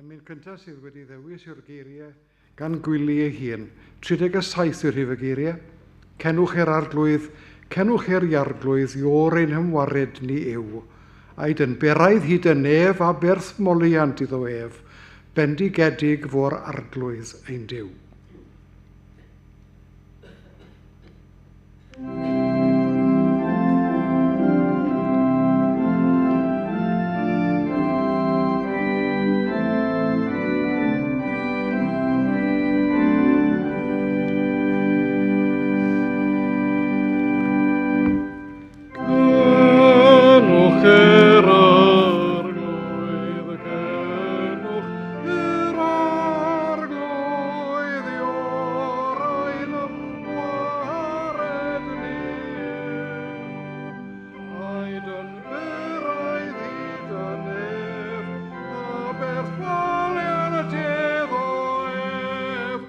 Yr emyn cyntaf sydd wedi ddewis yw'r geiriau gan Gwili ei hun. 37 yw'r rhif y geiriau. Cenwch i'r arglwydd, cenwch i'r iarglwydd, iôr ein hymwared ni yw. Aed yn beraidd hyd y nef a berth moliant iddo ef, bendigedig fo'r arglwydd ein Duw. Cenwch yr arglwydd, cenwch yr arglwydd, iôr ein ymwared ni yw. Aed yn beraidd hyd y nef, a berth moliant iddo ef,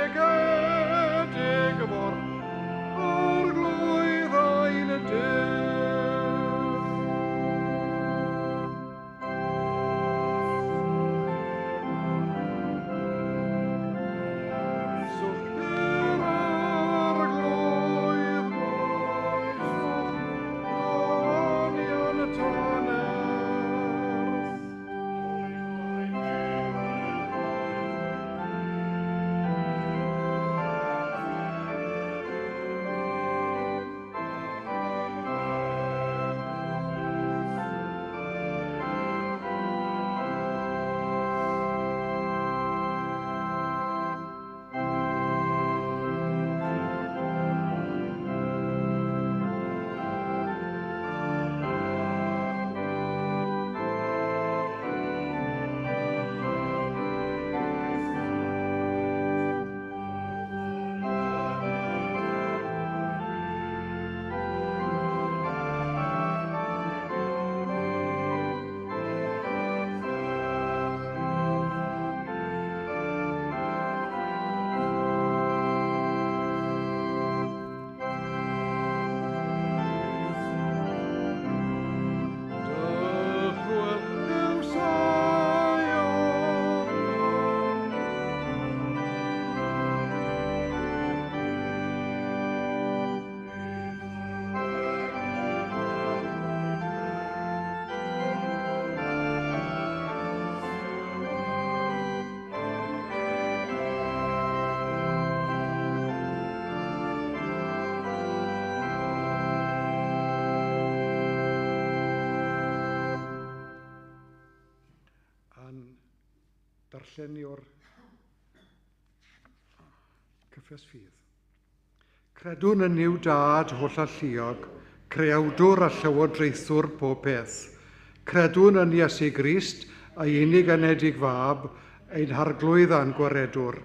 bendigedig fo'r arglwydd ein Duw. Moeswch yr arglwydd, moeswch donion tan earth. Dychwel yw Sion. A'n darllen ni o'r Cyffes Ffydd. Credwn yn Nuw Dad hollalluog, creawdwr a llywodraethwr pob peth. Credwn yn Iesu Grist, ei unig anedig Fab, ein Harglwydd a'n Gwaredwr.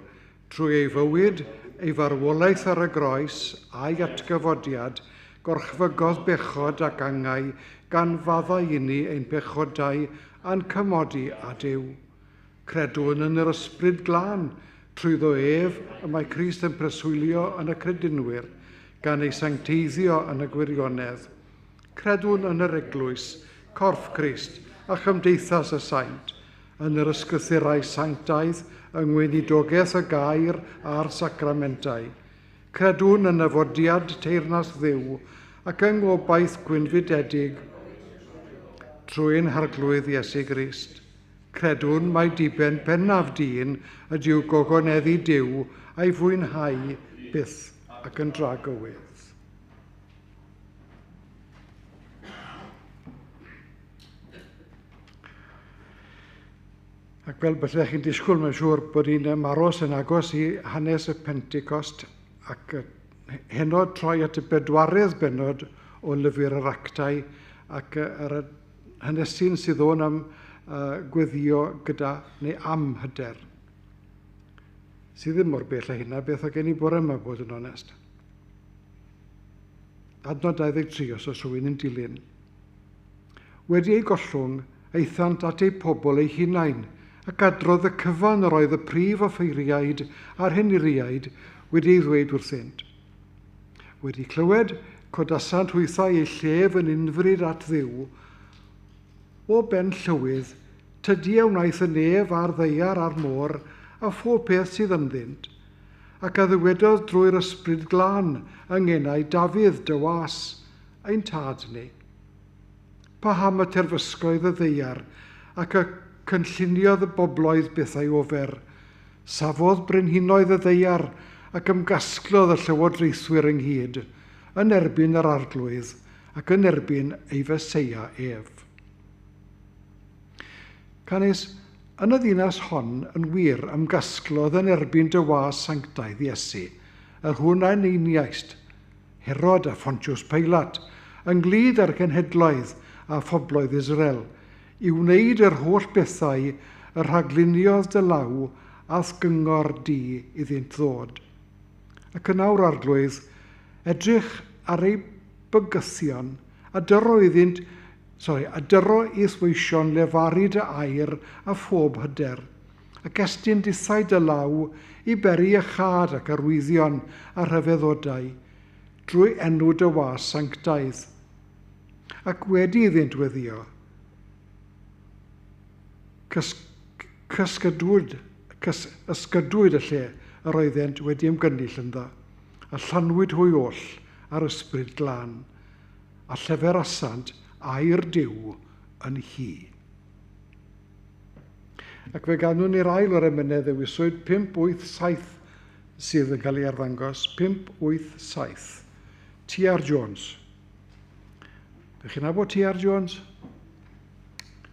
Trwy ei fywyd, ei farwolaeth ar y groes, a'i atgyfodiad, gorchfygodd bechod ac angau, gan faddau inni ein pechodau a'n cymodi â Duw. Credwn yn yr Ysbryd Glân, trwyddo ef y mae Crist yn preswylio yn y credinwyr, gan eu sancteiddio yn y gwirionedd. Credwn yn yr Eglwys, corff Crist, a chymdeithas y saint, yn yr ysgrythurau sanctaidd, yng ngweinidogaeth y gair a'r sacramentau. Credwn yn nyfodiad teyrnas Dduw ac yng ngobaith gwynfydedig trwy ein Harglwydd Iesu Grist. Credwn mai diben pennaf dyn ydyw gogoneddu Duw a'i fwynhau byth ac yn dragywydd. Ac fel bysech chi'n disgwyl, mae'n siŵr bod ni'n ymaros yn agos i hanes y Pentecost ac heno troi at y bedwaredd bennod o lyfr yr Actau ac yr hanesyn sydd o'n am gweddio gyda neu am hyder. Sydd ddim mor bell â hynna beth o gen i bore yma, bod yn onest. Adnod 23 os oes rhywun yn dilyn. Wedi eu gollwng, aethant at eu pobl eu hunain, ac adrodd y cyfan yr oedd y prif offeiriaid a'r henuriaid wedi ei ddweud wrthynt. Wedi clywed, codasant hwythau eu llef yn unfryd at Dduw, O ben llywydd, Tydi a wnaeth y nef a'r ddaear a'r môr a phob peth sydd ynddynt, ac a ddywedodd drwy'r ysbryd glân yng ngenau Dafydd dy was, ein tad ni. Paham y terfysgoedd y ddaear ac y cynlluniodd y bobloedd bethau ofer? Safodd brenhinoedd y ddaear ac ymgasglodd y llywodraethwyr ynghyd yn erbyn yr Arglwydd ac yn erbyn ei Feseia ef. Canys yn y ddinas hon yn wir ymgasglodd yn erbyn dy was sanctaidd Iesu, yr hwn a eneiniaist, Herod a Phontius Pilat, ynglyd â'r cenhedloedd a phobloedd Israel, i wneud yr holl bethau y rhagluniodd dy law a'th gyngor di iddynt ddod. Ac yn awr, Arglwydd, edrych ar eu bygythion, a dyro iddynt, sorry, a dyro i'th weision lefaru dy air a phob hyder, ac estyn dithau dy law i beri iachâd ac arwyddion a rhyfeddodau, drwy enw dy was sanctaidd. Ac wedi iddynt weddio, cysgydwyd, cys, ysgydwyd y lle yr oeddent wedi ymgynnull ynddo, a llanwyd hwy oll ar ysbryd glân, a lleferasant air Duw yn hi. Ac fe ganwn ni'r ail o'r emynau ddewiswyd, 5, 8, 7 sydd yn cael ei arddangos, 5, 8, 7. T.R. Jones. Ydych chi'n nabod T.R. Jones?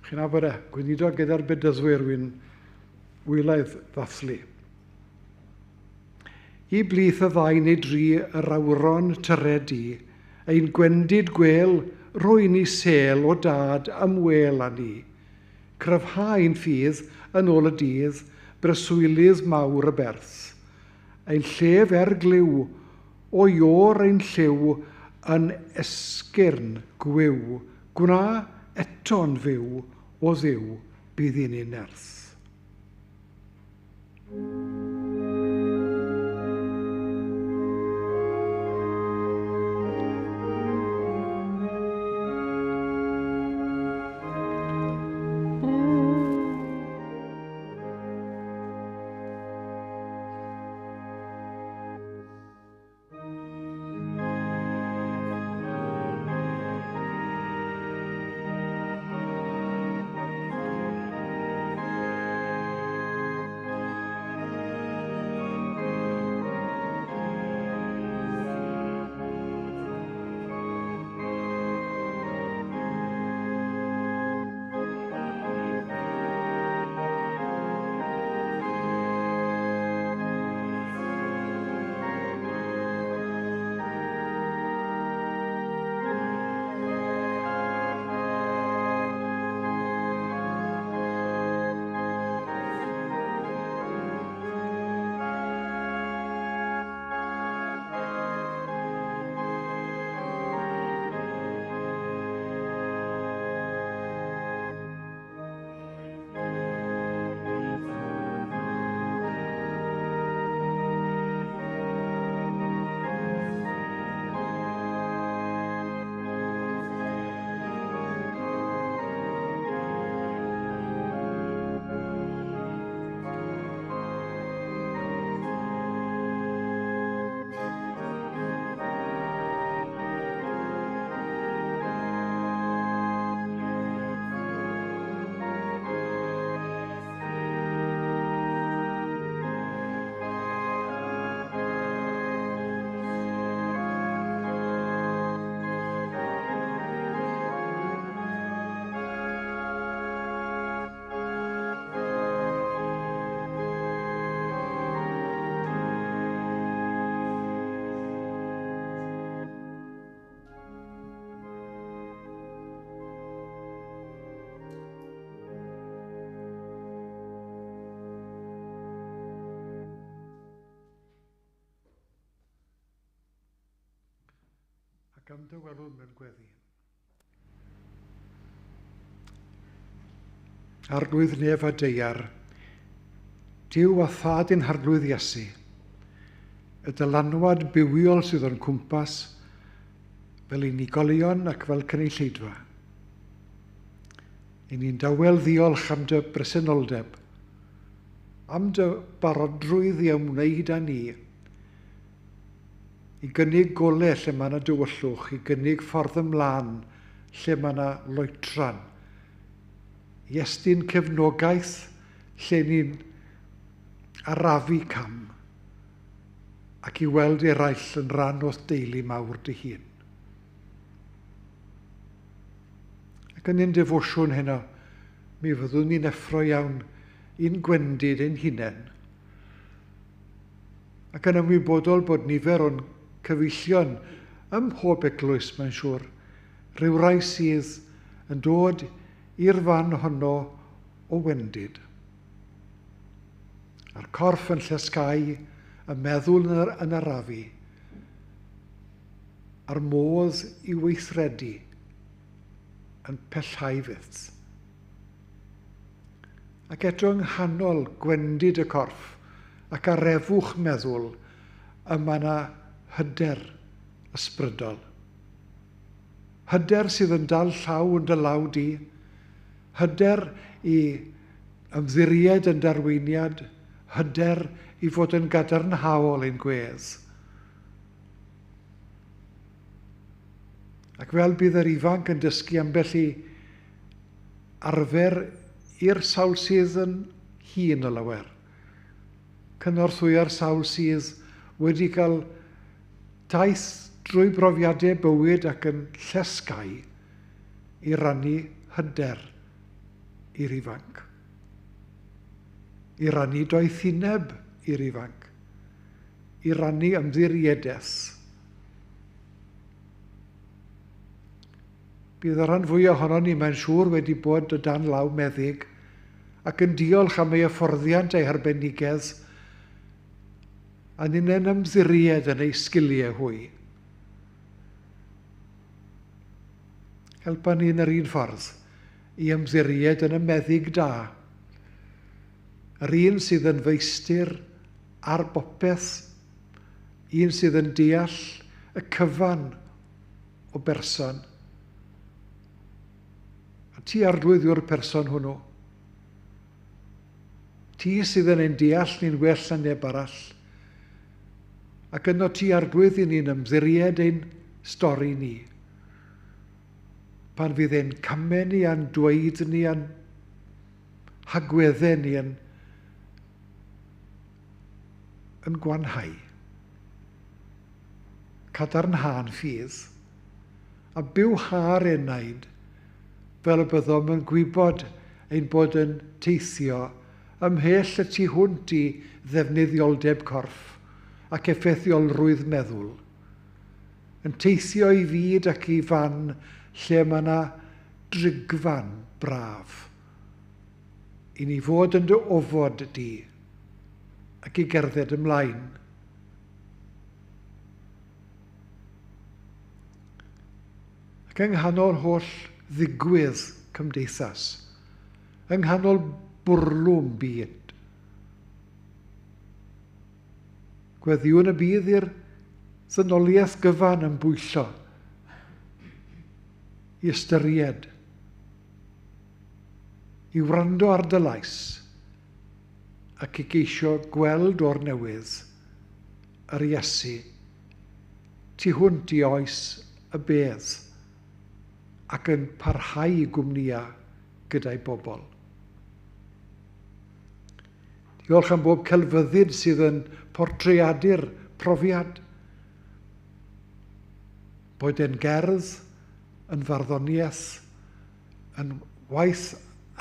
Chi'n nabod e, gweinidog gyda'r bedyddwyr wy'n wylaidd ddathlu. I blith y ddau neu dri yr awron tyred di, ein gwendid gwêl, rhoi ni sêl o dad ymwêl â ni. Cryfha ein ffydd yn ôl y dydd, breswylydd mawr y berth. Ein llef er glyw, o iôr ein lliw yn esgyrn gwiw, gwna eto'n fyw, o Dduw, bydd i ni nerth. Ac am dy welwn mewn gweddi. Arglwydd nef a deiar, Duw a thad ein harglwydd Iesu, y dylanwad bywiol sydd o'n cwmpas fel unigolion ac fel cynulleidfa. I ni'n dawel ddiolch am dy bresenoldeb, am dy barodrwydd i ymwneud â ni, i gynnig golau lle mae yna dywyllwch, i gynnig ffordd ymlaen lle mae yna loetran, i estyn cefnogaeth lle ni'n arafu cam, ac i weld eraill yn rhan o'th deulu mawr dy hun. Ac yn ein defosiwn heno, mi fyddwn ni'n effro iawn i'n gwendid ein hunain. Ac yn ymwybodol bod nifer o'n cyfeillion ym mhob eglwys, mae'n siŵr, rhywrai sydd yn dod i'r fan honno o wendid. A'r corff yn llesgau, y meddwl yn arafu, a'r modd i weithredu yn pellhau fyth. Ac eto yng nghanol gwendid y corff ac arefwch meddwl, y mae yna hyder ysbrydol. Hyder sydd yn dal llaw yn dy law di, hyder i ymddiried yn darweiniad, hyder i fod yn gadarnhaol ein gwedd. Ac fel bydd yr ifanc yn dysgu ambell i arfer i'r sawl sydd yn hŷn o lawer. Cynorthwyo'r sawl sydd wedi cael taith drwy brofiadau bywyd ac yn llesgau i rannu hyder i'r ifanc. I rannu doethineb i'r ifanc. I rannu ymddiriedaeth. Bydd y rhan fwyaf ohonon ni, mae'n siŵr, wedi bod o dan law meddyg ac yn diolch am ei hyfforddiant a'i harbenigedd, a ninnau'n ymddiried yn ei sgiliau hwy. Helpa ni yn yr un ffordd i ymddiried yn y meddyg da, yr un sydd yn feistr ar bopeth, un sydd yn deall y cyfan o berson. A ti, Arglwydd, yw'r person hwnnw. Ti sydd yn ein deall ni'n well na neb arall. Ac yno ti, Arglwydd, i ni'n ymddiried ein stori ni. Pan fydd ein camau ni a'n dweud ni a'n hagweddau ni yn, yn gwanhau. Cadarnhau'n ffydd, a bywhau'r enaid fel y byddom yn gwybod ein bod yn teithio ymhell y tu hwnt i ddefnyddioldeb corff ac effeithiolrwydd meddwl, yn teithio i fyd ac i fan lle mae yna drigfan braf, i ni fod yn dy ofod di ac i gerdded ymlaen. Ac yng nghanol holl ddigwydd cymdeithas, yng nghanol bwrlwm byd, gweddïwn y bydd i'r ddynoliaeth gyfan yn bwyllo i ystyried, i wrando ar dy lais ac i geisio gweld o'r newydd yr Iesu tu hwnt i oes y bedd ac yn parhau i gwmnïa gyda'i bobl. Diolch am bob celfyddyd sydd yn portreadu'r profiad. Boed e'n gerdd, yn farddoniaeth, yn waith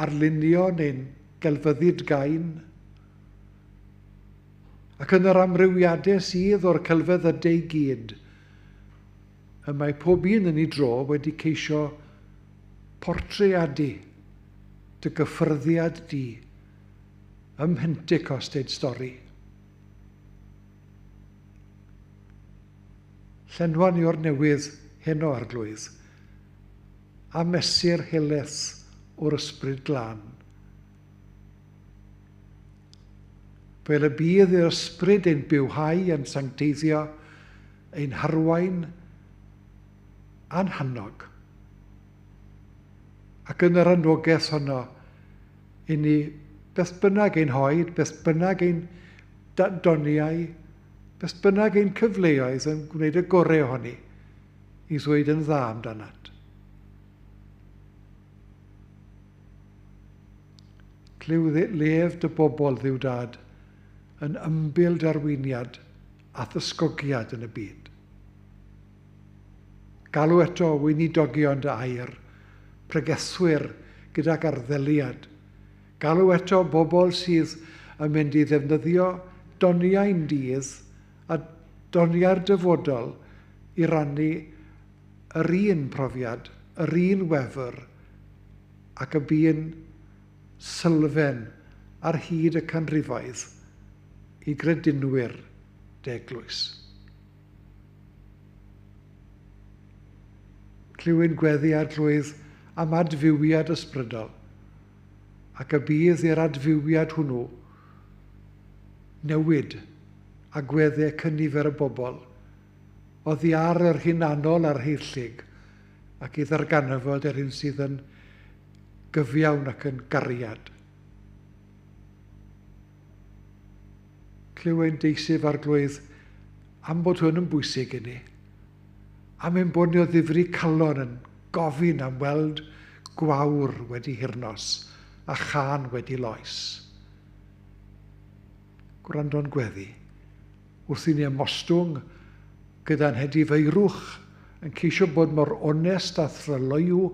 arlunio neu'n gelfyddyd gain. Ac yn yr amrywiadau sydd o'r celfyddydau i gyd, y mae pob un yn ei dro wedi ceisio portreadu dy gyffyrddiad di ym Mhentecost ein stori. Llenwa ni o'r newydd heno, Arglwydd, a mesur helaeth o'r Ysbryd Glân. Fel y bydd i'r Ysbryd ein bywhau a'n sancteiddio, ein harwain a'n hannog. Ac yn yr anogaeth honno, i ni, beth bynnag ein hoed, beth bynnag ein doniau, beth bynnag ein cyfleoedd yn gwneud y gorau ohoni, i ddweud yn dda amdanat. Clyw lef dy bobl, Dduw Dad, yn ymbil darwiniad a thysgogiad yn y byd. Galw eto weinidogion dy air, pregethwyr gydag arddeliad. Galw eto bobl sydd yn mynd i ddefnyddio doniau'n dydd a doniau'r dyfodol i rannu yr un profiad, yr un wefr, ac y bu'n sylfaen ar hyd y canrifoedd i gredinwyr d'eglwys. Clywyn gweddi Arglwydd am adfywiad ysbrydol, ac y bydd i'r adfywiad hwnnw newid agweddau cynifer y bobl oddi ar yr hunanol a'r heillig ac i ddarganfod yr hyn sydd yn gyfiawn ac yn gariad. Clyw ein deisif Arglwydd am bod hwn yn bwysig i ni, am ein bod ni o ddifri calon yn gofyn am weld gwawr wedi hirnos a chân wedi loes. Gwrando'n gweddi, wrth i ni ymostwng gyda'n hedifeirwch yn ceisio bod mor onest a thryloyw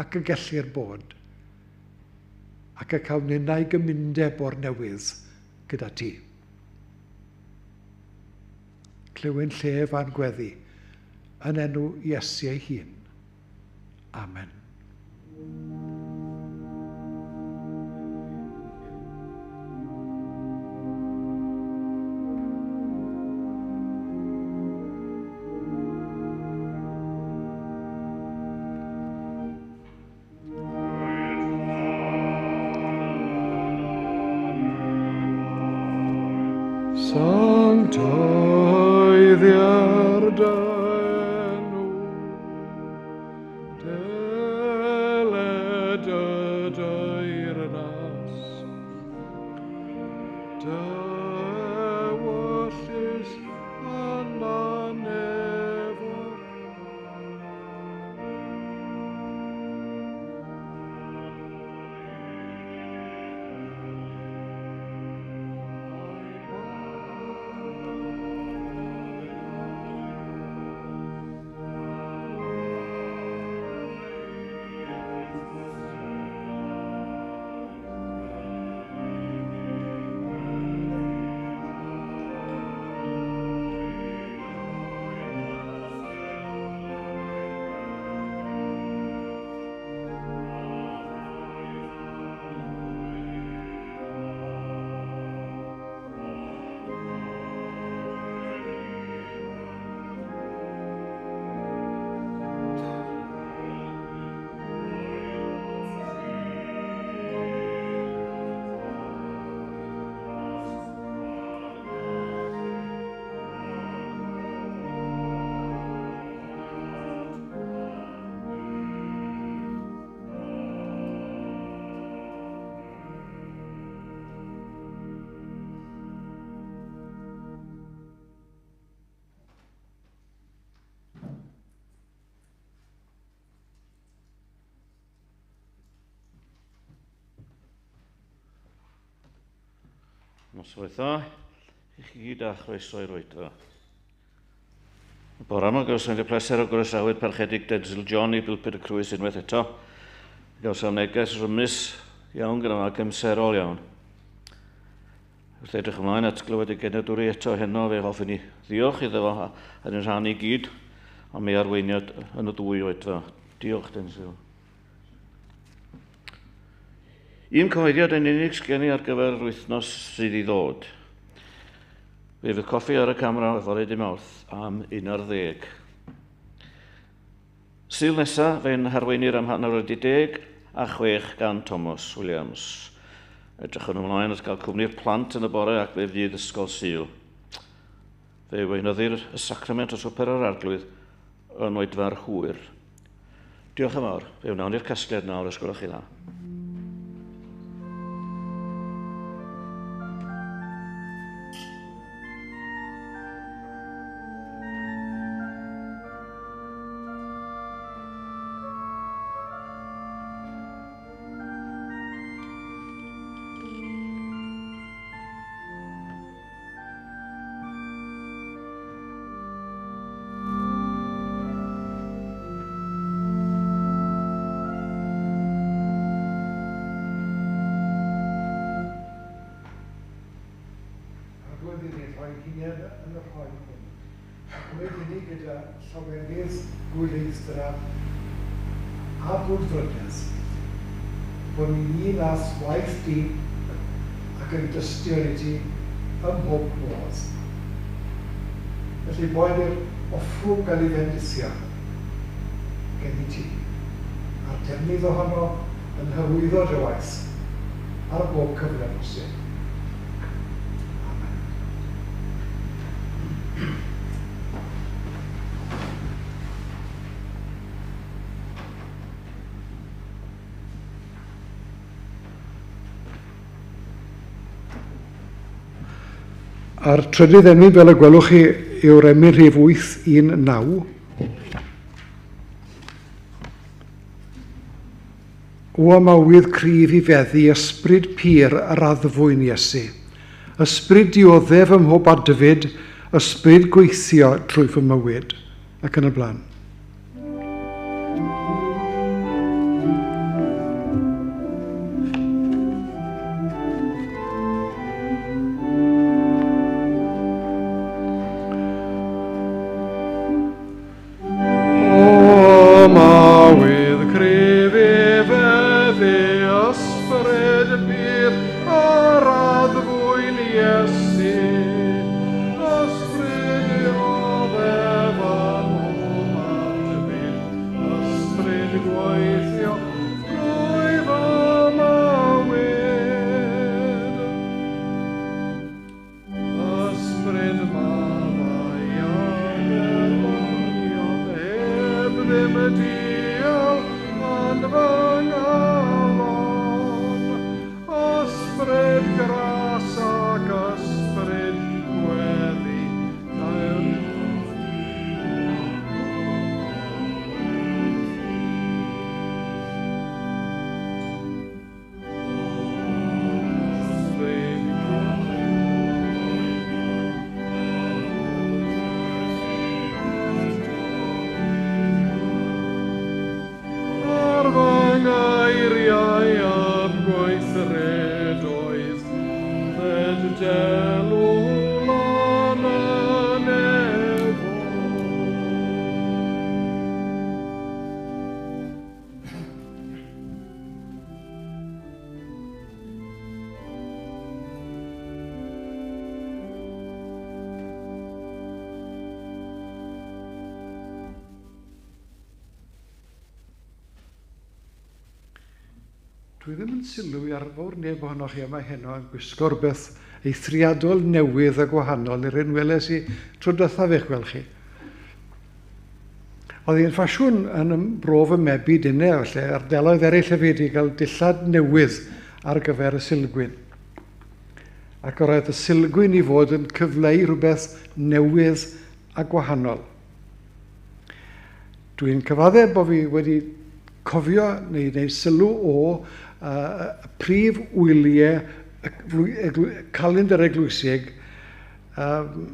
ac y gellir bod, ac y cawn ninnau gymundeb o'r newydd gyda ti. Clywyn llef a'n gweddi, yn enw Iesu ei hun. Amen. Sanctaiddier dy enw, deled y deyrnas, dy ewyllys yn y nefoedd. Noswaith dda i chi gyd a chroeso i'r oedfa. Y bore yma gawsom y pleser o groesawu'r Parchedig Denzil John i Bulpud y Crwys unwaith eto. Gawsom neges rymus iawn gyda fo ac amserol iawn. Wrth edrych ymlaen at glywed y genadwri eto heno, fe hoffwn i ddiolch iddo fo ar ein rhan i gyd am ei arweiniad yn y ddwy oedfa. Diolch, Denzil. Un cyhoeddiad yn unig sgen i ar gyfer yr wythnos sydd i ddod. Fe fydd coffi ar y camera fory dy Mawrth am 11. Sul nesa fe'n harweinir am 10:30 gan Thomas Williams. Edrychwn ymlaen at gael cwmni'r plant yn y bore ac fe fydd ysgol Sul. Fe weinyddir y sacrament o swper yr Arglwydd yn oedfa'r hwyr. Diolch yn fawr. Fe wnawn ni'r casgliad nawr, os gwelwch chi dda. Arglwydd i ni rhoi'n hunain yn y rhoi hwn, a gwneud hynny gyda llawenydd, gwyleidd-dra a brwdfrydedd, bod ni'n un â'th waith di ac yn dystion i ti ym mhob modd. Felly boed i'r offrwm gael ei fendithio gen i ti, a'r defnydd ohono yn hyrwyddo dy waith ar bob cyfle posib. Amen. A'r trydydd emyn, fel y gwelwch chi, yw'r emyn rhif 819. O am awydd cryf i feddu ysbryd pur yr addfwyn Iesu. Ysbryd dioddef ym mhob adfyd, ysbryd gweithio trwy fy mywyd, ac yn y blaen. Dwi ddim yn sylwi ar fawr neb ohonoch chi yma heno yn gwisgo rhywbeth eithriadol newydd a gwahanol i'r hyn weles i tro diwethaf eich gweld chi. Oedd hi'n ffasiwn yn bro fy mebyd inne, felly ardaloedd eraill hefyd i gael dillad newydd ar gyfer y Sulgwyn. Ac yr oedd y Sulgwyn i fod yn cyfleu rhywbeth newydd a gwahanol. Dwi'n cyfaddef bod fi wedi cofio neu wneud sylw o uh, prif wyliau calendr eglwysig um,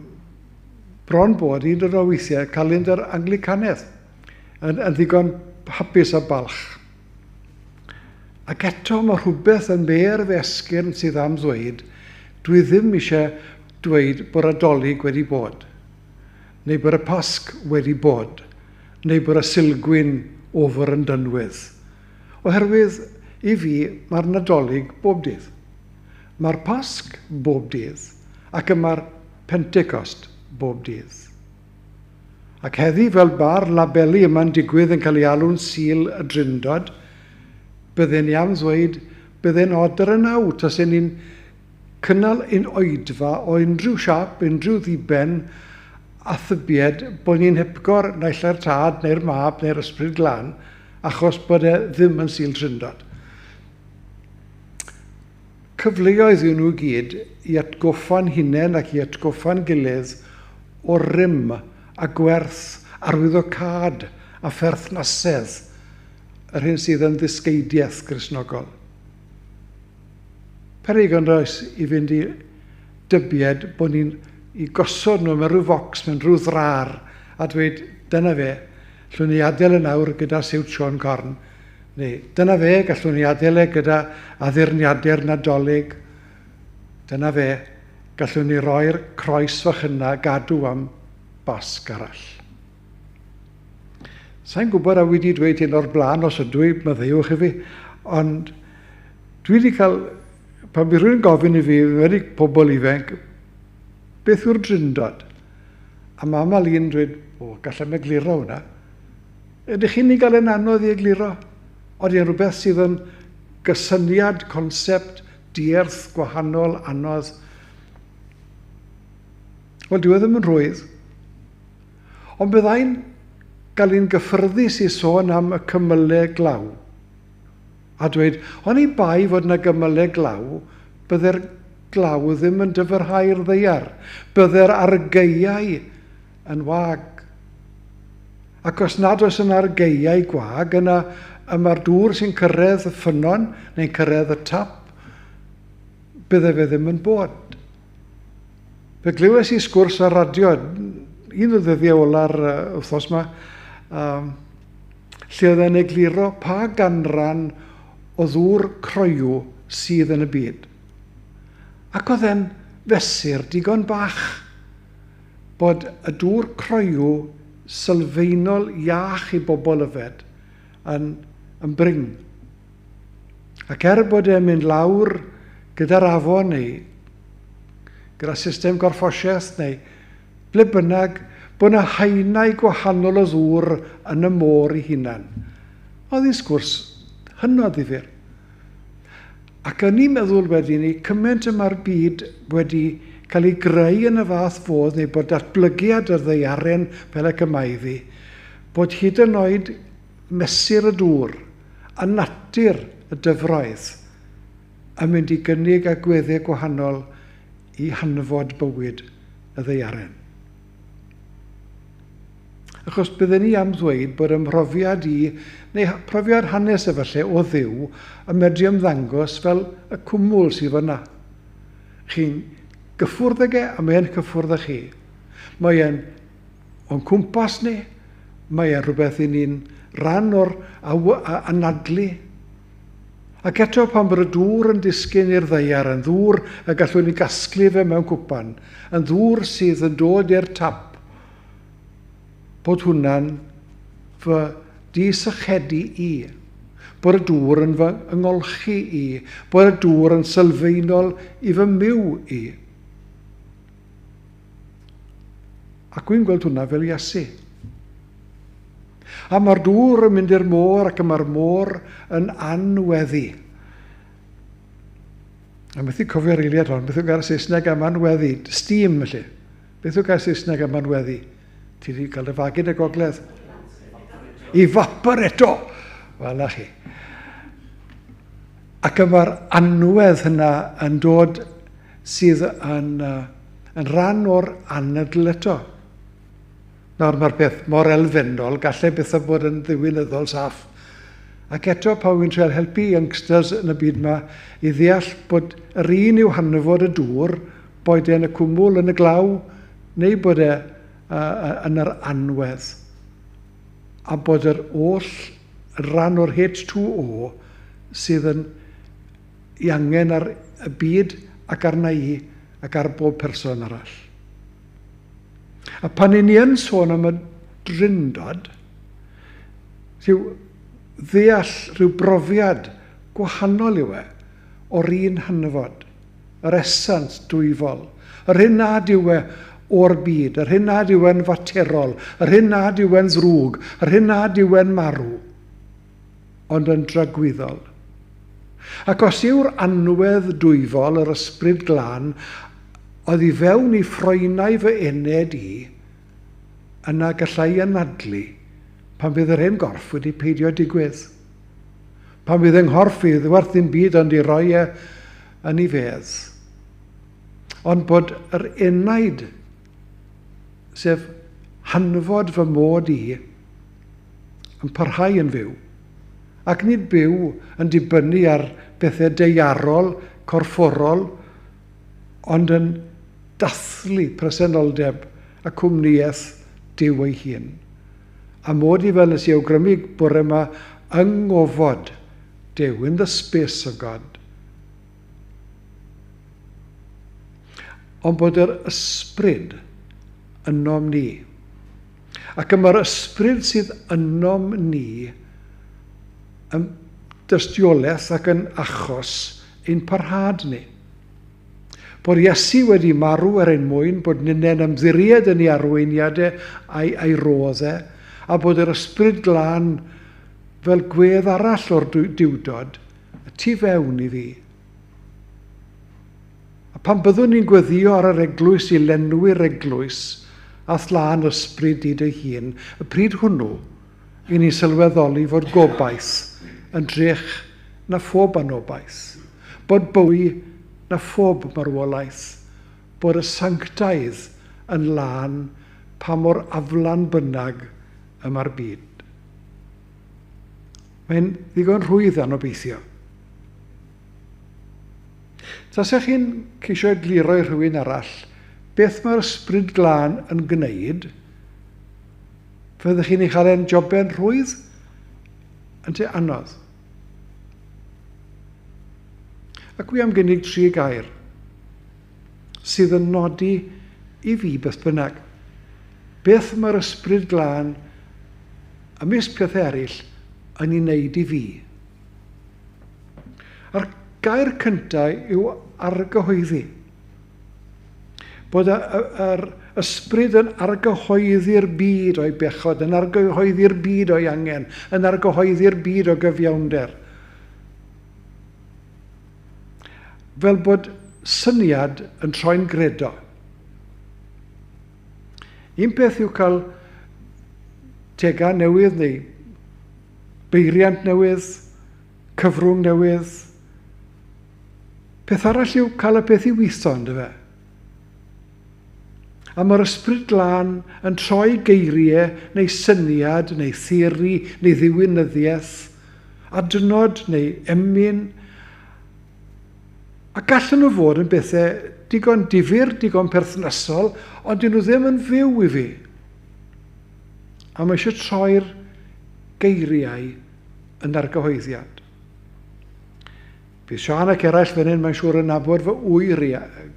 bron bod un o'r weithiau calendr Anglicanedd yn, yn ddigon hapus a balch. Ac eto mae rhywbeth yn mêr fy esgyrn sydd am ddweud, dwi ddim eisiau dweud bod adolyg wedi bod. neu bod y Pasg wedi bod, neu bod y Sulgwyn over and done with. Oherwydd, i fi, mae'r Nadolig bob dydd. Mae'r Pasg bob dydd, ac y mae'r Pentecost bob dydd. Ac heddi, fel bar labeli yma'n digwydd yn cael ei alw'n Sul y Drindod, bydden i am ddweud, bydde'n od ar y naw tasen ni'n Cynnal un oedfa o unrhyw siâp, unrhyw ddiben, a thybied bod ni'n hepgor naill ai'r Tad neu'r Mab neu'r Ysbryd Glân achos bod e ddim yn Sul Drindod. Cyfleoedd yw nhw gyd i atgoffa'n hunain ac i atgoffa'n gilydd o rym a gwerth arwyddocâd a pherthnasedd yr hyn sydd yn ddysgeidiaeth Gristnogol. Peryg ond oes i fynd i dybied bod ni'n i gosod nhw mewn rhyw focs, mewn rhyw ddrar, a dweud, dyna fe, llwn ni adael yn awr gyda siwt Siôn Corn, neu dyna fe, gallwn ni adael e gyda addurniadau'r Nadolig, dyna fe, gallwn ni roi'r croes fach yna gadw am Basg arall. Sa'n gwybod a wedi dweud hyn o'r blaen, os ydw i, maddeuwch i fi, ond dwi wedi cael, pan bydd rhywun gofyn i fi, wedi pobl ifanc, beth yw'r drindod? A mae aml un dweud, o, gallem egluro hwnna. Ydych chi'n ei gael yn anodd i egluro? Oeddi yn rhywbeth sydd yn gysyniad, concept, dierth, gwahanol, anodd. Wel, dyw e ddim yn rhwydd. Ond byddai'n gael un gyffyrddus i sôn am y cymylau glaw. A dweud, oni bai fod yna gymylau glaw, bydde'r glaw ddim yn dyfrhau'r ddaear, bydde'r argaeau yn wag. Ac os nad oes yna argaeau gwag, yna y mae'r dŵr sy'n cyrraedd y ffynnon neu'n cyrraedd y tap, bydde fe ddim yn bod. Fe glywes i sgwrs ar radio, un o ddyddiau ola'r wythnos yma, lle oedd e'n egluro pa ganran o ddŵr croyw sydd yn y byd. Ac oedd e'n fesur digon bach bod y dŵr croyw sylfaenol iach i bobl yfed yn, yn brin. Ac er bod e'n mynd lawr gyda'r afon neu gyda system gorffosiaeth neu ble bynnag, bod yna haenau gwahanol o ddŵr yn y môr ei hunan. Oedd hi'n sgwrs hynod ddifyr. Ac yn i'n meddwl wedyn ni, cymaint y mae'r byd wedi cael ei greu yn y fath fodd, neu bod datblygiad y ddaearen fel ac y mae iddi, bod hyd yn oed mesur y dŵr a natur y dyfroedd yn mynd i gynnig agweddau gwahanol i hanfod bywyd y ddaearen. Achos bydden ni am ddweud bod ym mhrofiad i, neu profiad hanes efallai, o Dduw, yn medru ymddangos fel y cwmwl sydd fyna. Chi'n gyffwrdd ag e, a mae e'n cyffwrdd â chi. Mae e'n o'n cwmpas ni, mae e'n rhywbeth i ni'n rhan o'r anadlu. Ac eto pan bod y dŵr yn disgyn i'r ddaear, yn ddŵr y gallwn ni gasglu fe mewn cwpan, yn ddŵr sydd yn dod i'r tap, bod hwnna'n fy disychedu i, bod y dŵr yn fy yngolchi i, bod y dŵr yn sylfaenol i fy myw i. Ac wy'n gweld hwnna fel Iesu. A mae'r dŵr yn mynd i'r môr ac mae'r môr yn anweddu. A methu cofio'r eiliad hon, beth yw gair Saesneg am anweddu? Steam, felly. Beth yw gair Saesneg am anweddu? Ti wedi cael dy fagu yn y gogledd? Evaporate! Wel, na chi. Ac y mae'r anwedd hynna yn dod sydd yn, yn rhan o'r anadl eto. Nawr mae'r peth mor elfennol, gallai bethau bod yn ddiwinyddol saff. Ac eto, pan wy'n trial helpu youngsters yn y byd yma i ddeall bod yr un yw hanfod y dŵr, boed e yn y cwmwl, yn y glaw, neu bod e yn yr anwedd. A bod yr oll ran o'r H2O sydd yn i angen ar y byd ac arna i ac ar bob person arall. A pan i ni yn sôn am y drindod, rhyw ddeall rhyw brofiad gwahanol yw e o'r un hanfod, yr essence dwyfol, yr hyn nad yw e o'r byd, yr hyn nad yw e'n faterol, yr hyn nad yw e'n ddrwg, yr hyn nad yw e'n marw, ond yn dragwyddol. Ac os yw'r anwedd dwyfol, yr ysbryd glân, oedd i fewn i ffroenau fy ened i, yna gallai anadlu Pan fydd yr hen gorff wedi peidio digwydd. Pan fydd yng nghorff i werth ddim byd ond i roi e yn ei fedd. Ond bod yr enaid, sef hanfod fy mod i, yn parhau yn fyw. Ac nid byw yn dibynnu ar bethau daearol, corfforol, ond yn dathlu presenoldeb a cwmnïaeth Duw ei hun. A mod i fel nes i awgrymu bore yma yng ngofod Duw, in the space of God. Ond bod yr ysbryd ynom ni. Ac y mae'r ysbryd sydd ynom ni yn dystiolaeth ac yn achos ein parhad ni. Bod Iesu wedi marw er ein mwyn, bod ninnau'n ymddiried yn ei arweiniadau a'i, a'i rodd e, a bod yr ysbryd glân fel gwedd arall o'r duwdod y tu fewn i fi. A pan byddwn ni'n gweddio ar yr eglwys i lenwi'r eglwys a thlân ysbryd di dy hun, y pryd hwnnw, i ni sylweddoli fod gobaith yn drech na phob anobaith, bod bwy na phob marwolaeth, bod y sanctaidd yn lân pa mor aflan bynnag y mae'r byd. Mae'n ddigon rhwydd anobeithio. Tasech chi'n ceisio egluro i rhywun arall beth mae'r ysbryd glân yn gwneud, fyddech chi'n ei chael e'n joben rhwydd? Ynte anodd. Ac wi am gynnig tri gair sydd yn nodi i fi beth bynnag. Beth mae'r ysbryd glân ymysg pethau eraill yn ei wneud i fi? A'r gair cyntaf yw argyhoeddi. Bod yr ysbryd yn argyhoeddi'r byd o'i bechod, yn argyhoeddi'r byd o'i angen, yn argyhoeddi'r byd o gyfiawnder. Fel bod syniad yn troi'n gredo. Un peth yw cael tega newydd neu beiriant newydd, cyfrwng newydd. Peth arall yw cael y peth i weithio, ynddo fe? A mae'r ysbryd glân yn troi geiriau neu syniad neu theori neu ddiwinyddiaeth, adnod neu emyn, a gallen nhw fod yn bethau digon difyr, digon perthnasol, ond dyn nhw ddim yn fyw i fi. A mae eisiau troi'r geiriau yn argyhoeddiad. Bydd Siân ac eraill fan hyn, mae'n siŵr, yn nabod fy ŵyr i,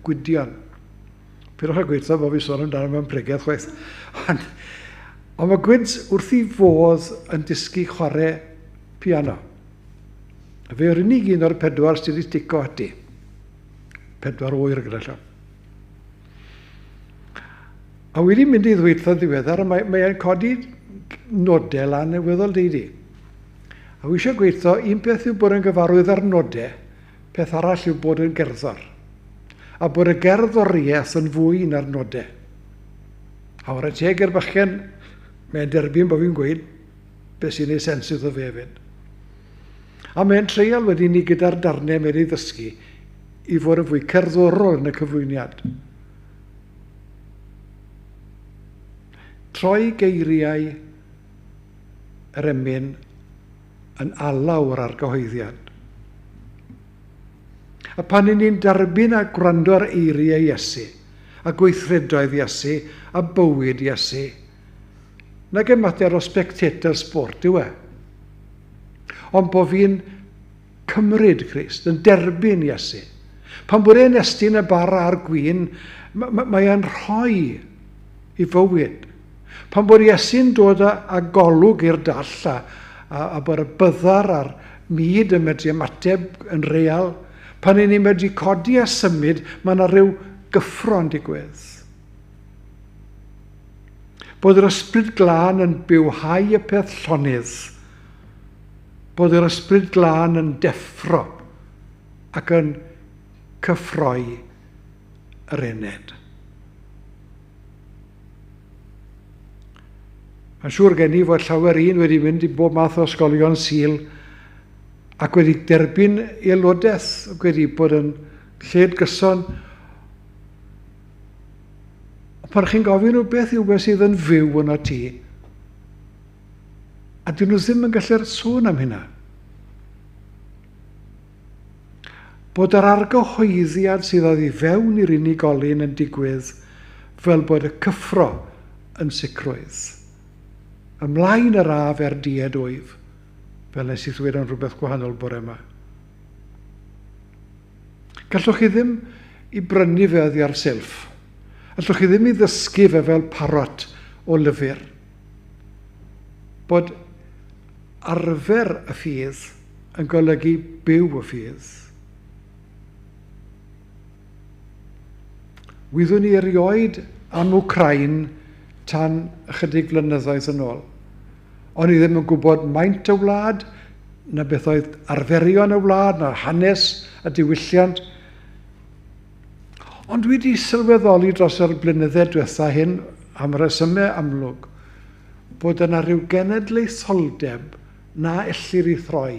Gwydion. Pidwch â gweithio bod fi sôn amdano mewn pregeth chwaith. Ond, ond mae Gwyds wrth i fodd yn dysgu chwarae piano. Fe yw'r unig un o'r pedwar sydd wedi stico ati. Pedwar ŵyr gyda llaw. A wedi mynd i ddweud ddiweddar, mae, mae'n codi nodau lan yn weddol deidi. A wi eisiau gweithio, un peth yw bod yn gyfarwydd ar nodau, peth arall yw bod yn gerddor. A bod y gerddoriaeth yn fwy na'r nodau. A wara teg i'r bachgen, mae'n derbyn bod fi'n gweud beth sy'n ei sens iddo fe hefyd. A mae'n treial wedyn ni gyda'r darnau mae'n ei ddysgu i fod yn fwy cerddorol yn y cyflwyniad. Troi geiriau yr emyn yn alaw yr argyhoeddiad. A pan y'n ni'n derbyn a gwrando ar eiriau Iesu, a gweithredoedd Iesu, a bywyd Iesu, nag e mater o spectator sport yw e. Ond bod fi'n cymryd Crist, yn derbyn Iesu. Pan bod e'n estyn y bara a'r gwin, mae e'n rhoi i fywyd. Pan bod Iesu'n dod â, â golwg i'r dall a, a, a bod y byddar a'r mud yn medru ymateb yn real, pan y'n ni'n medru codi a symud, mae yna rhyw gyffro'n digwydd. Bod yr ysbryd glân yn bywhau y peth llonydd, bod yr ysbryd glân yn deffro ac yn cyffroi yr ened. Mae'n siŵr gen i fod llawer un wedi mynd i bob math o ysgolion Sul ac wedi derbyn aelodaeth, ac wedi bod yn lled gyson. Ond pan chi'n gofyn nhw beth yw beth sydd yn fyw yno ti, a dyn nhw ddim yn gallu'r sôn am hynna. Bod yr argyhoeddiad sydd oddi fewn i'r unigolyn yn digwydd fel bod y cyffro yn sicrwydd. Ymlaen yr af er died wyf, fel nes i ddweud am rhywbeth gwahanol bore yma. Gallwch chi ddim i brynu fe oddi ar silff. Allwch chi ddim i ddysgu fe fel parot o lyfr. Bod arfer y ffydd yn golygu byw y ffydd. Wyddwn i erioed am Wcráin tan ychydig flynyddoedd yn ôl. O'n i ddim yn gwybod maint y wlad, na beth oedd arferion y wlad, na hanes a diwylliant. Ond dwi wedi sylweddoli dros yr blynydde diwetha hyn, am resymau amlwg, bod yna rhyw genedlaetholdeb na ellir ei throi.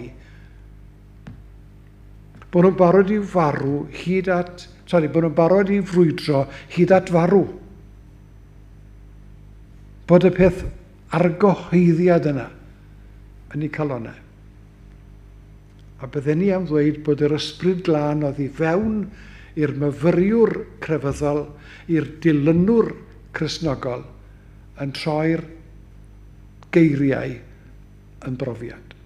Bod nhw'n barod i farw hyd at... Sori, bod nhw'n barod i frwydro hyd at farw. Bod y peth argyhoeddiad yna yn eu calonnau. A bydden ni am ddweud bod yr ysbryd glân oddi fewn i'r myfyriwr crefyddol, i'r dilynwr Cristnogol, yn troi'r geiriau yn brofiad.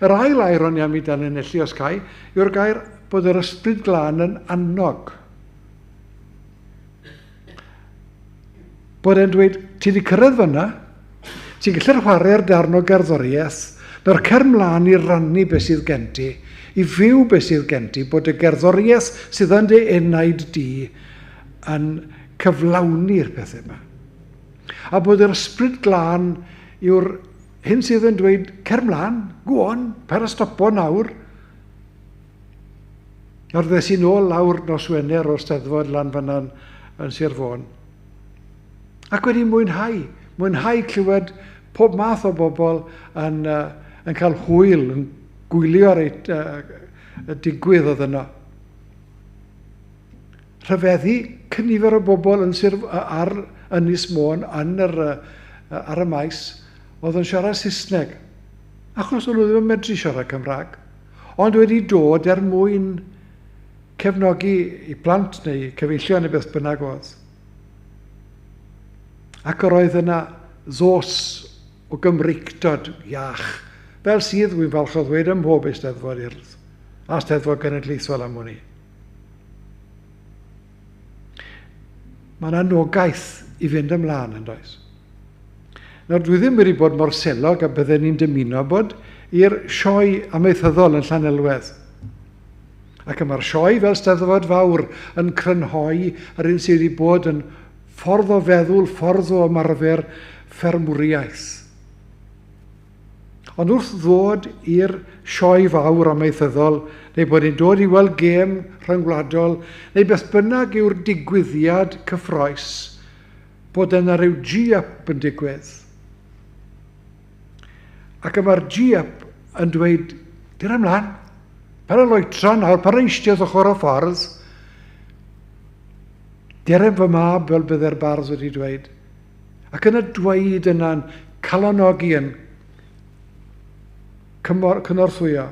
Yr ail air o'n i am i danlinellu os ca i, yw'r gair bod yr ysbryd glân yn annog. Bod e'n dweud, ti wedi cyrraedd fyna, ti'n gallu'r chwarae'r darn o gerddoriaeth, nawr cer mlaen i rannu beth sydd gen ti, i fyw beth sydd gen ti, bod y gerddoriaeth sydd yn dy enaid di yn cyflawni'r pethau yma. A bod yr ysbryd glân yw'r hyn sydd yn dweud, cer mlaen, go on, paid â stopo nawr. Nawr ddes i nôl lawr nos Wener o'r Steddfod lan fan'na yn, yn Sir Fôn. Ac wedi mwynhau, mwynhau clywed pob math o bobl yn, uh, yn cael hwyl, yn gwylio ar ei, uh, y digwydd oedd yno. Rhyfeddu cynifer o bobl yn Sir, ar Ynys Môn yn yr, ar y maes oedd yn siarad Saesneg, achos o'n nhw ddim yn medru siarad Cymraeg, ond wedi dod er mwyn cefnogi i plant neu cyfeillion neu beth bynnag oedd. Ac yr oedd yna ddos o Gymreictod iach, fel sydd, wy'n falch o ddweud, ym mhob Eisteddfod Urdd, a Steddfod Genedlaethol am wn i. Mae'n anogaeth i fynd ymlaen, yn does? Nawr, dwi ddim wedi bod mor selog a bydden ni'n dymuno bod i'r sioe amaethyddol yn Llanelwedd. Ac y mae'r sioe fel Steddfod Fawr yn crynhoi yr un sydd wedi bod yn ffordd o feddwl, ffordd o ymarfer ffermwriaeth. Ond wrth ddod i'r sioe fawr amaethyddol, neu bod ni'n dod i weld gêm rhyngwladol, neu beth bynnag yw'r digwyddiad cyffroes, bod yna rhyw G-up yn digwydd. Ac y mae'r G-up yn dweud, dyr ymlaen, paid â loetro nawr, paid â eistedd ochr y ffordd. Derem fy mab, fel bydde'r bardd wedi dweud. Ac yn y dweud yna'n calonogi yn cynorthwyo.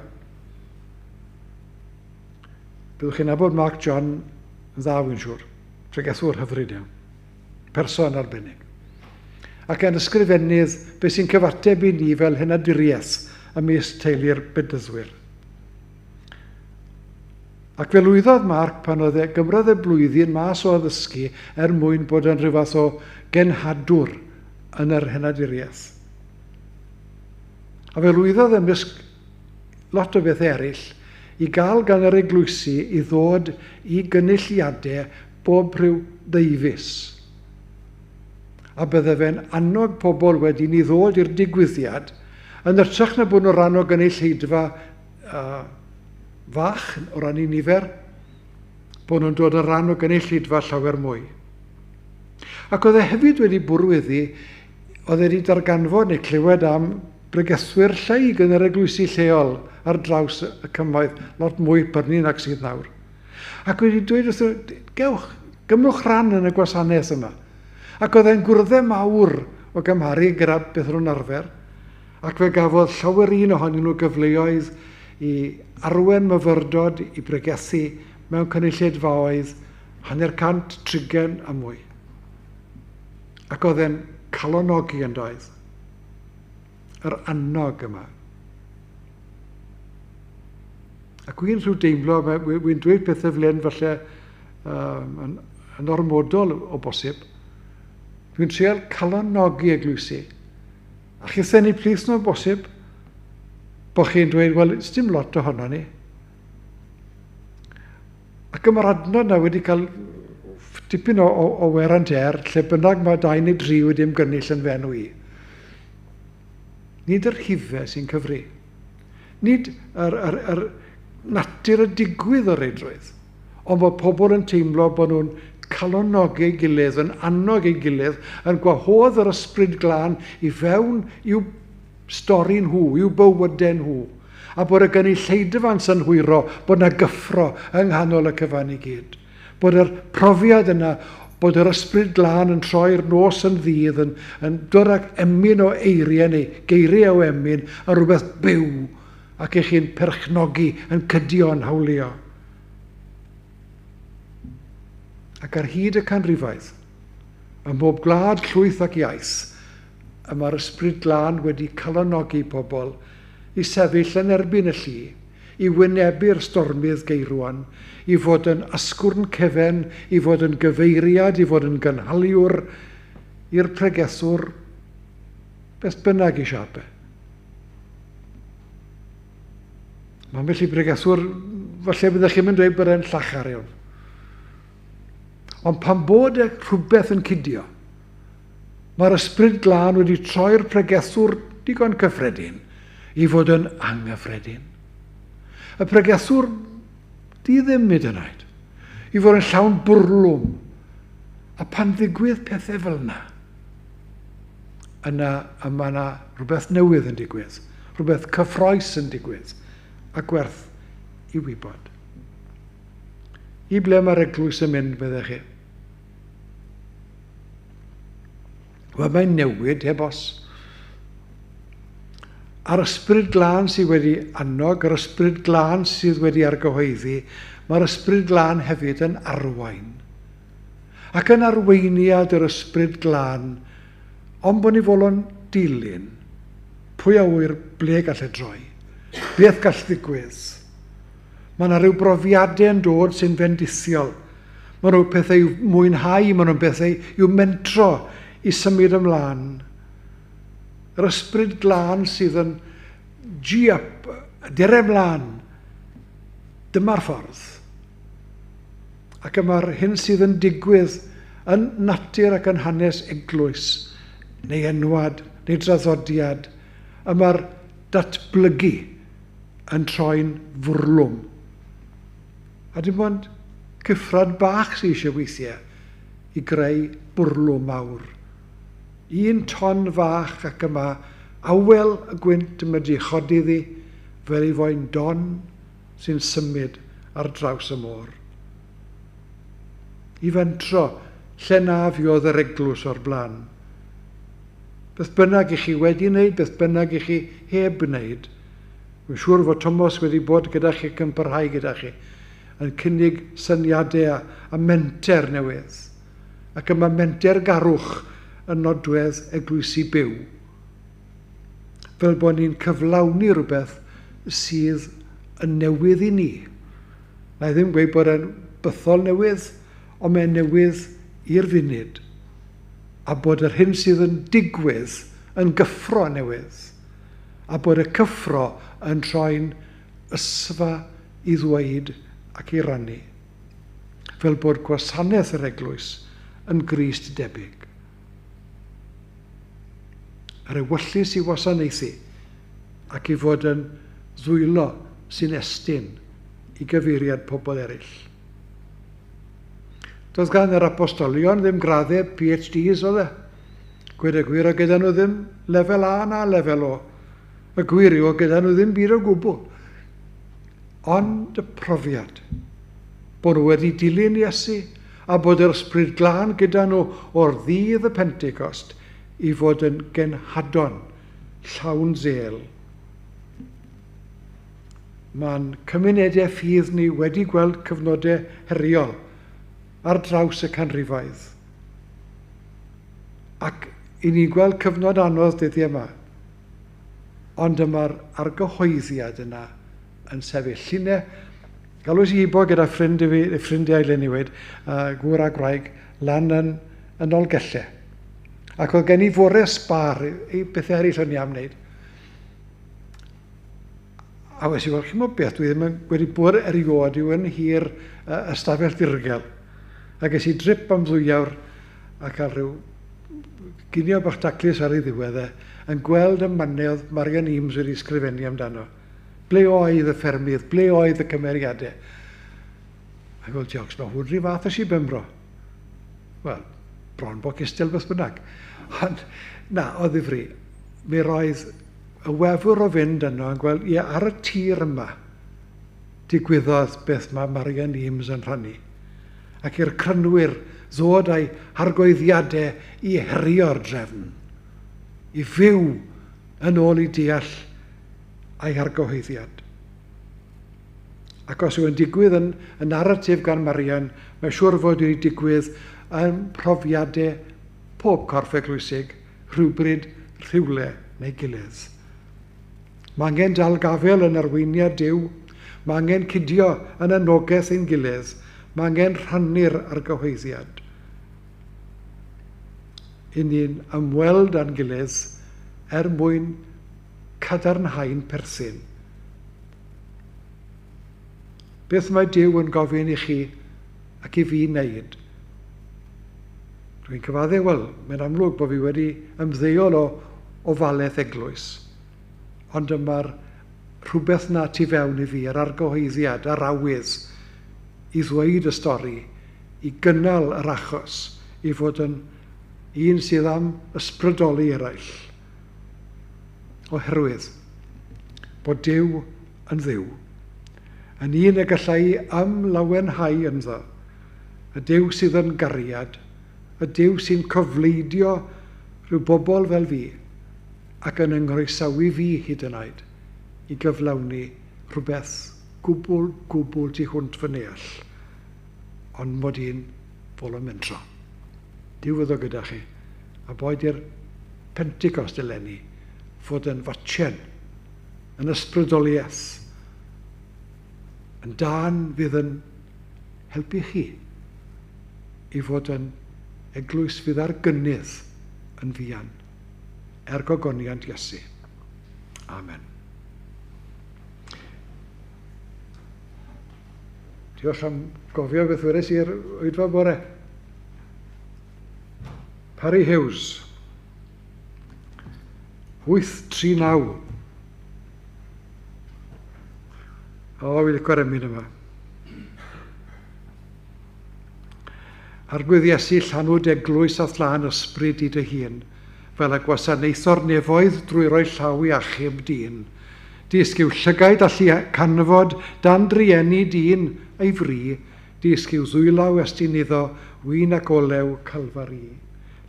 Byddwch chi'n nabod Mark John yn dda, wy'n siŵr. Pregethwr hyfryd iawn. Person arbennig. Ac yn ysgrifennydd beth sy'n cyfateb i ni fel henaduriaeth ymysg teulu'r Bedyddwyr. Ac fe lwyddodd Mark pan oedd e, gymrodd e blwyddyn mas o addysgu er mwyn bod yn rhyw fath o genhadwr yn yr henaduriaeth. A fe lwyddodd ymysg lot o bethau eraill i gael gan yr eglwysi i ddod i gynulliadau bob rhyw ddeufis. A bydde fe'n annog pobl wedyn i ddod i'r digwyddiad yn hytrach na bod nhw'n rhan o gynulleidfa uh, fach o ran ei nifer, bod nhw'n dod yn rhan o gynulleidfa llawer mwy. Ac oedd e hefyd wedi bwrw iddi, oedd e wedi darganfod neu clywed am bregethwyr lleig yn yr eglwysi lleol ar draws y cymoedd, lot mwy pyrni nag sydd nawr. Ac wedi dweud wrth gewch, gymrwch ran yn y gwasanaeth yma. Ac oedd e'n gwrddau mawr o gymharu gyda beth nhw'n arfer. Ac fe gafodd llawer un ohonyn nhw gyfleoedd i arwen myfyrdod i bregethu mewn cynulleidfaoedd 50, 60 a mwy. Ac oedd e'n calonogi yn doedd. Yr annog yma. Ac wy'n rhyw deimlo, wy'n dweud pethau fel hyn falle yn ormodol o bosib. Dwi'n trial calonogi eglwysi. A chithau ni plith nhw'n bosib, bod chi'n dweud, wel, dim lot ohono ni. Ac y mae'r adnod yna wedi cael dipyn o wear and tear, lle bynnag mae 2 neu 3 wedi ymgynnull yn fy enw i. Nid yr rhifau sy'n cyfri. Nid yr natur y digwydd o reidrwydd, ond bod pobl yn teimlo bod nhw'n calonogi ei gilydd, yn annog ei gilydd, yn gwahodd yr ysbryd glân i fewn i'w stori nhw, i'w bywydau nhw. A bod y gynulleidfa'n synhwyro, bod yna gyffro yng nghanol y cyfan i gyd. Bod yr profiad yna, bod yr ysbryd glân yn troi'r nos yn ddydd, yn dod ag emyn o eiriau neu geiriau o emyn a rhywbeth byw, ac eich chi'n perchnogi, yn cydio, yn hawlio. Ac ar hyd y canrifoedd, ym mhob gwlad, llwyth ac iaith, y mae'r ysbryd glân wedi calonogi pobl i sefyll yn erbyn y llu, i wynebu'r stormydd geirwan, i fod yn asgwrn cefen, i fod yn gyfeiriad, i fod yn gynhaliwr i'r pregethwr, beth bynnag i siap e. Mae'n felly pregethwr, falle byddech chi'n mynd dweud bod e'n llachar iawn. Ond pan bod e rhywbeth yn cydio, mae'r ysbryd glân wedi troi'r pregethwr digon cyffredin i fod yn anghyffredin. Y pregethwr di ddim hyd yn oed, i fod yn llawn bwrlwm. A pan ddigwydd pethau fel yna, yna y mae yna rhywbeth newydd yn digwydd, rhywbeth cyffrous yn digwydd, a gwerth i wybod. I ble mae'r eglwys yn mynd, meddech chi? Wel, mae'n newid, heb os. A'r ysbryd glân sydd wedi annog, yr ysbryd glân sydd wedi argyhoeddi, mae'r ysbryd glân hefyd yn arwain. Ac yn arweiniad yr ysbryd glân, ond bod ni folon dilyn, pwy a ŵyr ble gall e droi? Beth gall ddigwydd? Mae yna rhyw brofiadau yn dod sy'n fendithiol. Mae nhw pethau i'w mwynhau, mae nhw'n bethau i'w mentro i symud ymlaen. Yr ysbryd glân sydd yn G-up, dere ymlaen. Dyma'r ffordd. Ac yma'r hyn sydd yn digwydd yn natur ac yn hanes eglwys, neu enwad, neu draddodiad, yma'r datblygu yn troi'n fwrlwm. A dim ond cyffrad bach sydd eisiau weithiau i greu bwrlwm mawr. Un ton fach ac yma awel y gwynt yn medru chodi ddi fel ei foen don sy'n symud ar draws y môr. I fentro lle na fuodd yr eglwys o'r blaen. Beth bynnag i chi wedi wneud, beth bynnag i chi heb wneud, dwi'n siŵr fod Thomas wedi bod gyda chi ac yn parhau gyda chi, yn cynnig syniadau a menter newydd. Ac yma menter garwch yn nodwedd eglwysi byw. Fel bod ni'n cyflawni rhywbeth sydd yn newydd i ni. Na i ddim gweud bod e'n bythol newydd, ond mae'n newydd i'r funud. A bod yr hyn sydd yn digwydd yn gyffro newydd. A bod y cyffro yn troi'n ysfa i ddweud ac i rannu. Fel bod gwasanaeth yr eglwys yn Grist debyg. Yr ewyllys i wasanaethu ac i fod yn ddwylo sy'n estyn i gyfeiriad pobl eraill. Doedd gan yr apostolion ddim graddau PhDs oedd e. Gwed y gwir, o gyda nhw ddim lefel A na lefel O. Y gwir yw, o gyda nhw ddim byd o gwbl. Ond y profiad, bod nhw wedi dilyn Iesu a bod yr Ysbryd Glân gyda nhw o'r ddydd y Pentecost i fod yn genhadon llawn zel. Mae'n cymunedau ffydd ni wedi gweld cyfnodau heriol ar draws y canrifoedd. Ac i ni'n gweld cyfnod anodd dyddiau yma. Ond yma'r argyhoeddiad yna yn sefyll. Llinau, galwys i ibo gyda ffrind i fi, ffrindiau luniwyd, gŵr a gwraig, lan yn, yn Nolgellau. Ac oedd gen i fore sbar i bethau eraill o'n i am wneud. A wnes i weld, chi'n beth, dwi ddim wedi bod erioed i'w yn hir ystafell ddirgel. A ges i drip am ddwyawr a cael rhyw ginio bach taclus ar ei ddiwedd e, yn gweld y mannau oedd Marian Eames wedi sgrifennu amdano. Ble oedd y ffermydd, ble oedd y cymeriadau? A gweld, diocs, mae hwn rhyw fath o Sir Benfro. Wel, bron bo cystel beth bynnag. Ond, na, o ddifri, mi roedd y wefr o fynd yno yn gweld, ie, ar y tir yma, digwyddodd beth mae Marian Eames yn rhannu. Ac i'r crynwyr ddod â'i hargoeddiadau i herio'r drefn, i fyw yn ôl i deall a'i hargyhoeddiad. Ac os yw'n digwydd yn y naratif gan Marian, mae siŵr fod wedi digwydd yn profiadau pob corff eglwysig, rhywbryd, rhywle neu gilydd. Mae angen dal gafel yn arweiniad Duw, mae angen cydio yn anogaeth ein gilydd, mae angen rhannu'r argyhoeddiad. I ni'n ymweld â'n gilydd er mwyn cadarnhau'n perthyn. Beth mae Duw yn gofyn i chi ac i fi wneud? Dwi'n cyfadde, wel, mae'n amlwg bod fi wedi ymddeol o ofalaeth eglwys. Ond yma'r rhywbeth na tu fewn i fi, yr argyhoeddiad, yr awydd i ddweud y stori, i gynnal yr achos, i fod yn un sydd am ysbrydoli eraill. Oherwydd bod Duw yn Dduw, yn un y gallai ymlawenhau ynddo, y Duw sydd yn gariad, y Duw sy'n cofleidio rhyw bobl fel fi, ac yn yng-nghroesawu fi hyd yn oed i gyflawni rhywbeth gwbl, gwbl tu hwnt fy neall, ond mod i'n folo mentro. Duw fyddo gyda chi, a boed i'r Pentecost eleni fod yn fatchen, yn ysbrydoliaeth, yn dân fydd yn helpu chi i fod yn eglwys fydd ar gynnydd yn fuan, er gogoniant Iesu. Amen. Diolch am gofio beth wedes i'r oedfa bore. Parry Hughes. 839. O, fi licio'r emyn yma. Arglwydd Iesu, llanwyd eglwys a thlân ysbryd i dy hun, fel y gwasanaetho'r nefoedd drwy roi llaw i achub dyn. Dysg i'w llygaid allu canfod dan drueni dyn ei fri, dysg i'w ddwylaw estyn iddo win ac olew Calfari.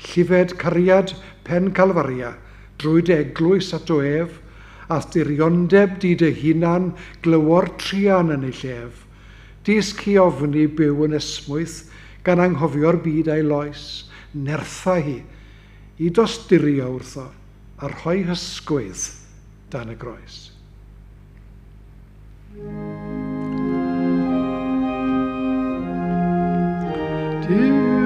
Llifed cariad pen Calfaria, drwy dy eglwys ato ef, a'th diriondeb di dy hunan glywo'r truan yn ei llef. Dysg hi ofni byw yn esmwyth, gan anghofio'r byd a'i loes, nertha hi, i dosturio wrtho, a rhoi hysgwydd dan y groes. Tiro.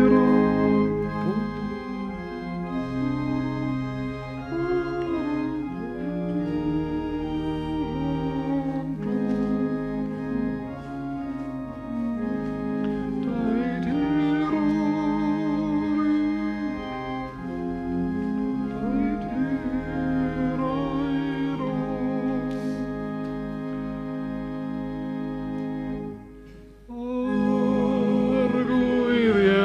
Arglwydd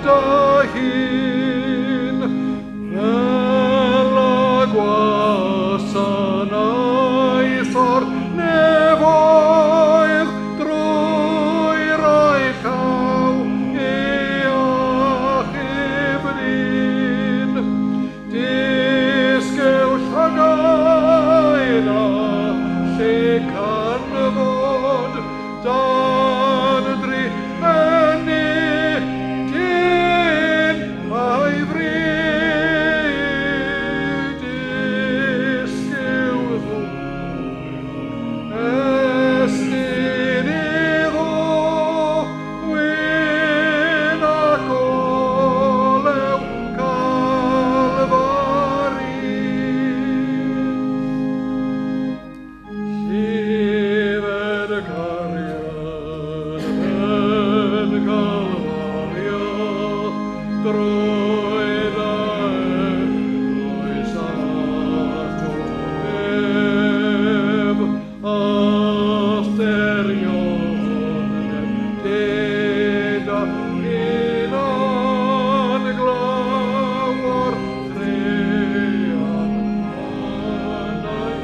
dy hun, fel y gwasanaeth o'r nefoedd drwy roi llaw i achub dyn. Disgyw llygaid a lle canfod dan drueni dyn a'i fryd. Disgyw ddŵr, estyn iddo win ac olew Calfari. Llifed y cariad yn Calfaria, drwy dy eglwys ato ef, asterion deda hunan glaw o'r threan mannau.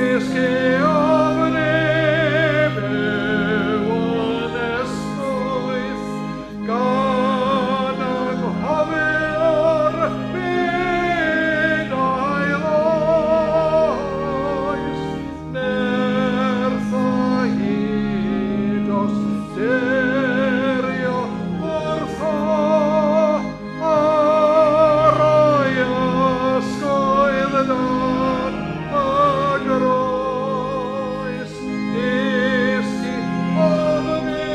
Disgeuodd neb yw yn esmwyth, gan anghofio'r byd a'i oes. Nerth a hyd os derio wrtho, a roi ysgoedd dan y groes. Dysgu ofni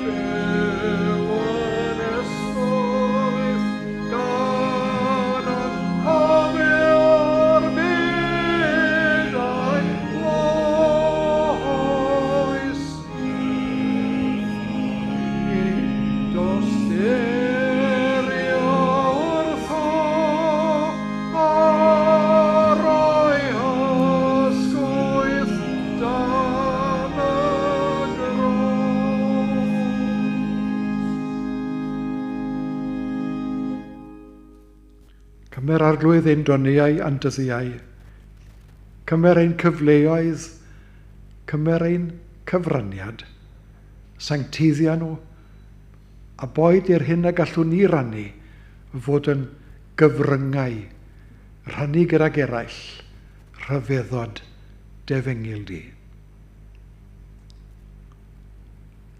byw yn esmwyth, gan anghofio'r byd a'i oes. Hyd os derio wrtho, a roi ysgwyth dan y groes. Cymer Arglwydd ein doniau a'n dyddiau, cymer ein cyfleoedd, cymer ein cyfraniad, sancteiddia nhw, a boed i'r hyn a gallwn ni rannu fod yn gyfryngau, rhannu gydag eraill, rhyfeddod defengyl di.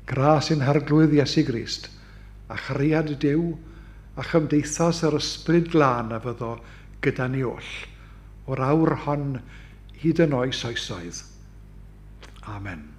Gras ein Harglwydd Iesu Grist, a chariad Duw, a chymdeithas yr Ysbryd Glân a fyddo gyda ni oll, o'r awr hon hyd yn oes oesoedd. Amen.